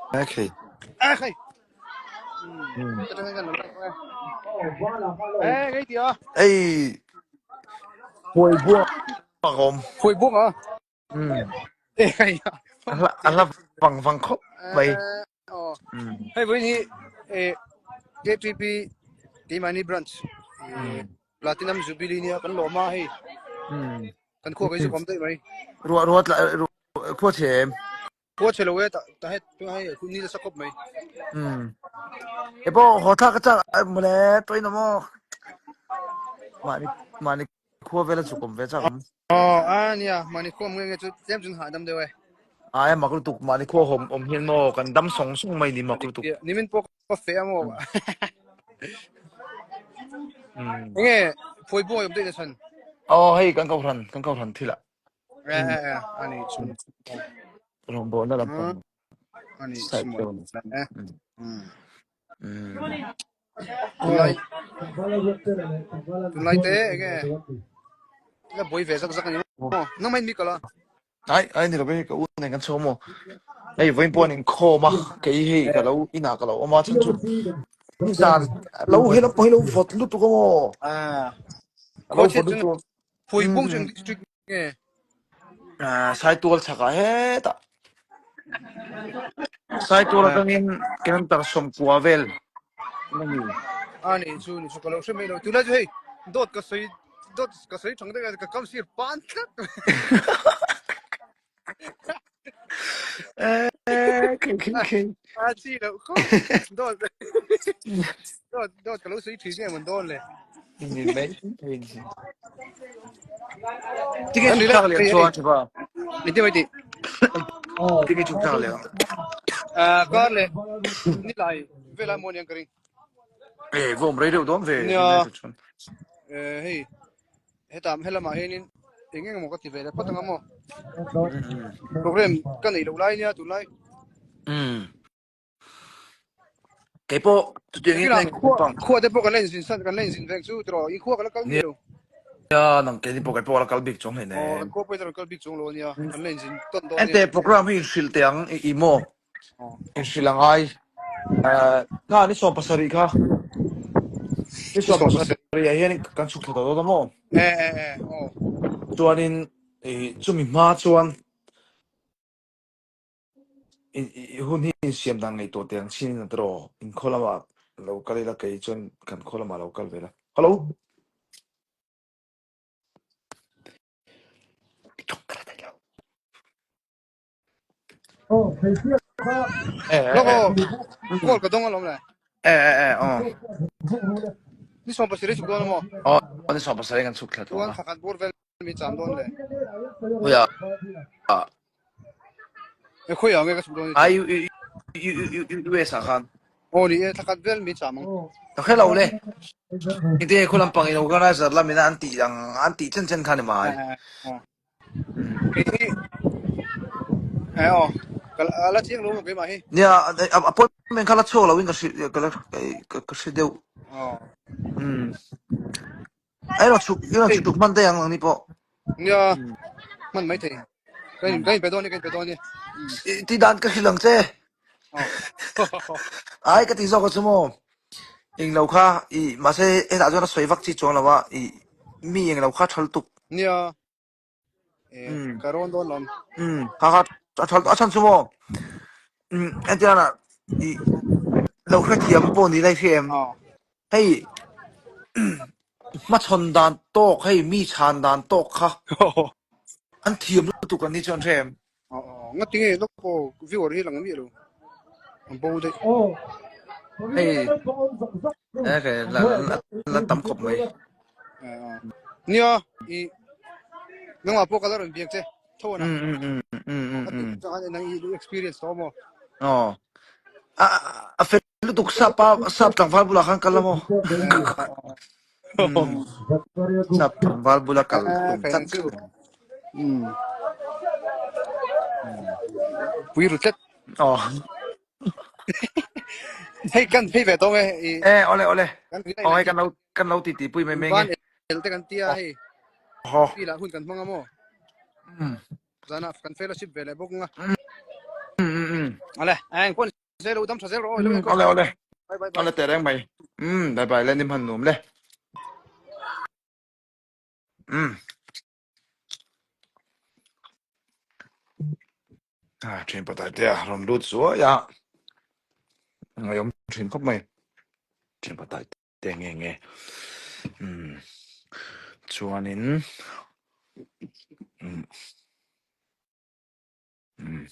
Okay. Okay. Ei, huai buang awm. Huai buang a? A hla vang vang khawp mai. Hei vawiin hi KTP keimahni branch Platinum Jubilee nia kan lawm a hei. Kan khua kei chu awm daih mai. Ruah ruah tla khua chhe em? Khua chhe lo e ta ta het tunah hei hun ni nasa khawp mai. E pawh haw thlak ka chak mawle tawin awm aw. Mahni mahni khua vela chuk awm ve chak awm. Aw a nia mahni khua awm nge nge chu tlem chun hahdam deuh e. Ai mak lutuk mahni khua awm awm hian maw kan dam sawng sawng mai ni mak lutuk. Nimin pawh ka feh a maw. Enge phuai buai awm daih na chhan. Aw hei kan kohhran kan kohhran thil ah. Eh eh eh ani chu. Rawngbawlna lampang. Ani Side chu. deuh a ni. Eh. Tunlai Tunlai te enge la buai ve zak zak ani maw. Nang mai mi kal a. Ai ai ni lo ve ka u nen kan chho maw. Hei vawiin pawh an inkhawm a kei hei ka lo inah ka lo awm a chhan chu zan lo hei lo pawh hi lo vawt lutuk a maw. Ah. Lo vawt lutuk. Phui pung chu district nge. Ah Saitual chhakah hetah Saitual atangin kilometer 90 vel ani. Ani chu ni chu ka lo hre mai lo. Tunlai chu hei dawt ka sawi dawt ka sawi thang deuh a ka kam sir pan tlat. Eh khi khi khi. A chi lo khaw dawt dawt dawt ka lo sawi thin nge man dawn le. Ni mai thei ni. Tinge chuk thlak lian chuan tha ba. Ni ti mai ti. Tinge chuk thlak lian. Ah kar le ni lai vela mo niang ka ring. Eh vom rei deuh dawn ve. Nia. Eh hei heta helama hianin eng eng emaw ka ti ve leh phawt ang a maw. Program ka neih loh lai nia tunlai. Um. Kei pawh chutiang in eng khua khua te pawh kan la inzin san kan la inzin veng chu tiraw in khua ka la kal miah lo. Nia nang keini pawh kei pawh ka la kal bik chuang hleinem. Aw kan khua pawh i la kal bik chuang lo ania kan la inzin tawn dawn nia. Ente program hi inhrilh teh ang i maw inhrilh ang ai nga ni 70 kha ni 70 ah hian kan chhuk thla tawh dawn a maw. Eh eh eh aw. Chuanin i chumi hma chuan I hun hi insiam dan ngaihtuah teh ang chin in a tiraw? In khaw lamah lo kal ila kei chuan kan khaw lamah lo kal ve la. Hello. Lawk aw, call ka dawng alawm le. Eh eh eh aw. Ni 70 chhuk dawn amaw? Aw, ni 70 kan chhuk thla tawh a. Chuan thla khat bur vel Mi cham dawn le. Khuia. E khuia nge ka chhuk dawn. Ai u u u US ah khan. Aw ni e thlakhat vel mi cham ang. Ka hre lo le. Ite khulam pang in organizer lamina an tih ang an tih chen chen kha ni mai. Kei hi eh aw ka la chiang lo keimah hi. Nia appointment kha la chhuak lo in ka hri ka la ka hre deuh. Aw. Um. Ai rawn chhuk i rawn chhuk tuk hman daih ang nangni pawh. Nia hman mai thei. Ka in ka in pe dawn ni ka in pe dawn ni. I ti dan ka hrilh ang che. Ai ka ti zawk a chu maw. Eng lo kha i mahse hetah chuan a sawi vak chi chuang lo a i mi eng lo kha a tha lutuk. Nia Eh, ka rawn dawn lawm. Um, kha kha a tha a chhan chu maw. Um, entiana i lo hrethiam pawh ni lai hre em. Hei hmachhawn dan tawk hei mi chhan dan tawk kha an thiam lutuk an ni chuan hre em. Aw, nga tinge lawk aw viewer hi lang miah lo. An bo daih. Hei eh la la tam khawp mai. Nia i nangmah pawh ka la rawn biak che tho ana. Nang i experience tawh maw? Aw. A a fel lutuk sap a sap tlangval bulah khan kal la maw? Sap tlangval bula kal tum tlat. Pui ru tlat. Aw. Hei kan phei ve tawng e. Eh ole ole. Aw hei kan lo kan lo ti ti pui mai mai nge. te kan tia hei. Field ah hun kan hmang a maw? Zana kan fellowship ve leh bawk nga. Ale, eng pawh ni lo dam tha zel rawh aw. Ale ale. Bye bye. Ale te reng mai. Um bye bye le nim han nuam le. Um. Ah, thin patai te a rawn lut zuai a. Ngaiawm thin khawp mai. Thin patai te nge nge. Um. Chuanin um. Um.